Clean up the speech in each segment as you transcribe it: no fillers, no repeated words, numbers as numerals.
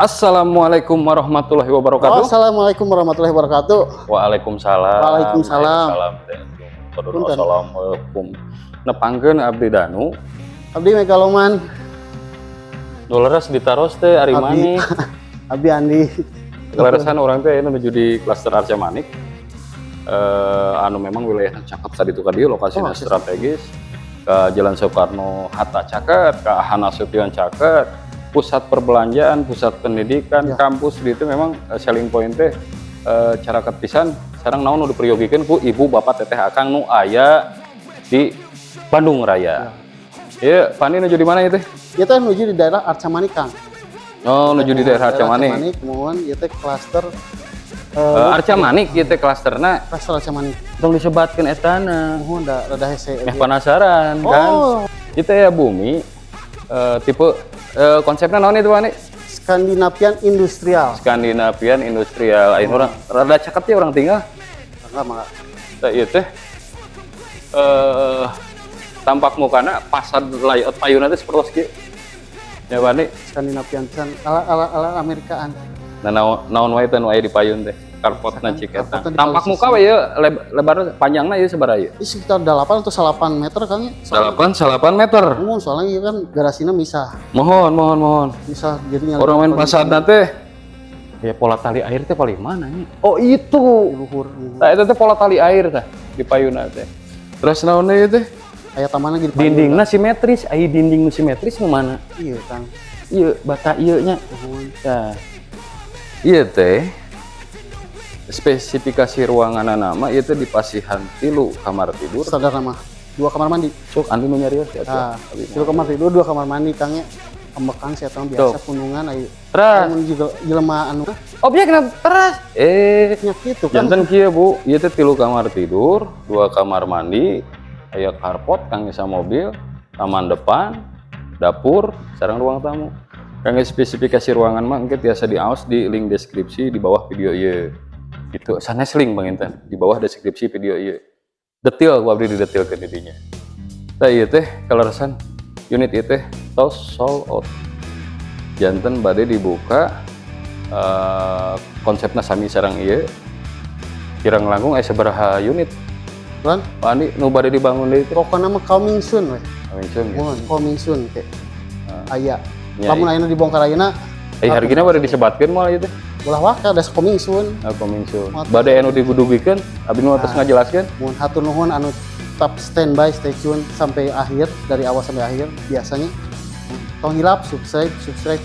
Assalamualaikum warahmatullahi wabarakatuh. Assalamualaikum warahmatullahi wabarakatuh. Waalaikumsalam. Waalaikumsalam. Salam teh. Punten. Assalamualaikum. Nepangkeun abdi Danu. Abdi Megaloman. Nu leres ditaros teh ari Abdi. Maneh. Abdi Andi. Kaleresan urang teh menuju di klaster Arca Manik. Anu memang wilayahnya cakep tadi itu ka dieu, lokasinya strategis ke Jalan Soekarno Hatta caket, ke A.H. Nasution caket, pusat perbelanjaan, pusat pendidikan, kampus di itu memang selling point teh caraket pisan. Sekarang naon nu diperyogikeun ku ibu bapak teteh akang nu aya di Bandung Raya. Iya, Pak Andi nuju di mana itu? Kita menuju di daerah Arca Manik, Kang. Oh, nuju di daerah Arca Manik. Mohon ieu teh klaster Arca Manik ieu teh klasterna. Klaster Arca Manik. Tong disebatkeun etana. Mohon da rada hese. Meh penasaran kan. Oh, itu ya bumi tipe konsepnya naon itu, Pak Andi? Skandinavian Industrial. Skandinavian Industrial. Ayeuna urang rada caket ya urang tinggal. Enggak, mangga. Tah, ieu teh tampak mukana pasar layout payuna teh seperti kieu. Ya, Pak Andi. Skandinavian pisan ala ala ala Amerikaan. Nah, naon naon wae teh nu aya di payun teh? Carportna cik eta. Carportna di Tampak posisi. Muka we ieu lebar panjangna ieu sabaraha ieu? Ini sekitar 8 atau 8 meter, Kang, ya. Soalnya, 8 8 meter. Mohon, soalnya iya kan garasinya misah. Mohon, mohon, mohon. Misah jadi Urang main pasar teh ya pola tali air teh paling mana nya? Oh, itu. Di luhur. Nah, itu teh pola tali air teh di payuna teh. Terus naon deui teh? Aya taman lagi di payun. Dindingna simetris, aya dinding nu simetris nu mana? Iya, Kang. Iya, bata ieu nya. Mohon. Tah. Ieu teh spesifikasi ruangan nama ieu teh dipasihan tilu kamar tidur. Sadar nama dua kamar mandi. Sok anu nu nyarios ya. Nah, tilu kamar tidur, dua kamar mandi, Kang, ya. Ambekan saya tahu biasa pundungan ayo. Teras. Mun juga jelema anu Objek kenapa teras? Nya kitu kan. Janten kieu, Bu, ieu teh tilu kamar tidur, dua kamar mandi, aya carport kangge mobil, taman depan, dapur, sareng ruang tamu. Kangge spesifikasi ruangan mah engke tiasa diaos di link deskripsi di bawah video ieu. Itu sanes link panginten di bawah deskripsi video ieu. Detail ku abdi didetilkeun di dinya. Tah, ieu teh kaleresan unit ieu teh tos sold out. Janten bade dibuka konsepna sami sareng ieu. Kirang langkung aya sabaraha unit? Kan Pak Andi, nu bade dibangun deui teh? Pokoknya mah coming soon we. Coming soon, ya. Mohon coming soon ke. Aya. Nya, Lamun ayeuna dibongkar ayeuna Eh, hargina bade disebatkeun moal ieu teh? Ulah waka da coming soon. Oh, coming soon. Moal. Bade anu digudugikeun, abdi nu atos ngajelaskeun. Mohon hatur nuhun anu tetap standby, stay tune sampai akhir, dari awal sampai akhir biasanya. Tong hilap subscribe, subscribe.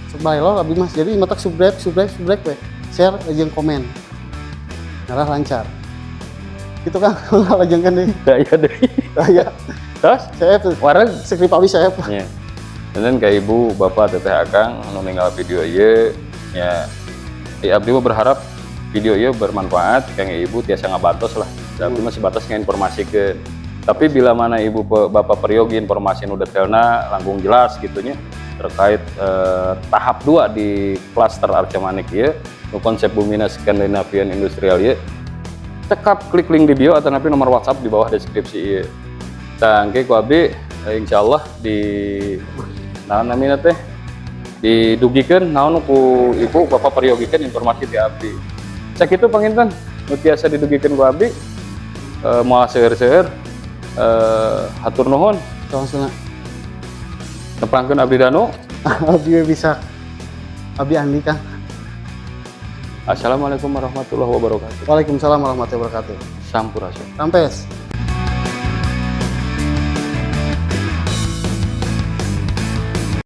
Subscribe lo abdi mah jadi matak subscribe, subscribe, subscribe we. Share jeung komen. Ngarah lancar. Gitu kan lajengkeun deui. Daya deui. Aya. Terus Saya wareg skrip abdi saya. Nya. Dan ke ibu, bapak, teteh, akang anu ninggal video ieu nya. Abdi mah berharap video ieu bermanfaat kangge ibu, tiasa ngabantos lah. Da abdi mah sebatas ngainformasikeun. Tapi bila mana ibu bapak peryogi informasi nu detailna langkung jelas gitu nya terkait tahap 2 di klaster Arca Manik ieu, nu konsep bumina Scandinavian Industrial ieu, cekap klik link di bio atau nanti nomor WhatsApp di bawah deskripsi ieu. Tah, engke ku abdi insyaallah di naon namina teh didugikeun naon ku ibu bapak peryogikeun informasi ti abdi. Sakitu panginten nu tiasa didugikeun ku abdi, moal seueur-seueur, hatur nuhun. Langsung. Nepangkeun abdi Danu. Abdi bisa. Abdi Andi, Kang. Assalamualaikum warahmatullahi wabarakatuh. Waalaikumsalam warahmatullahi wabarakatuh. Sampurasun. Rampes.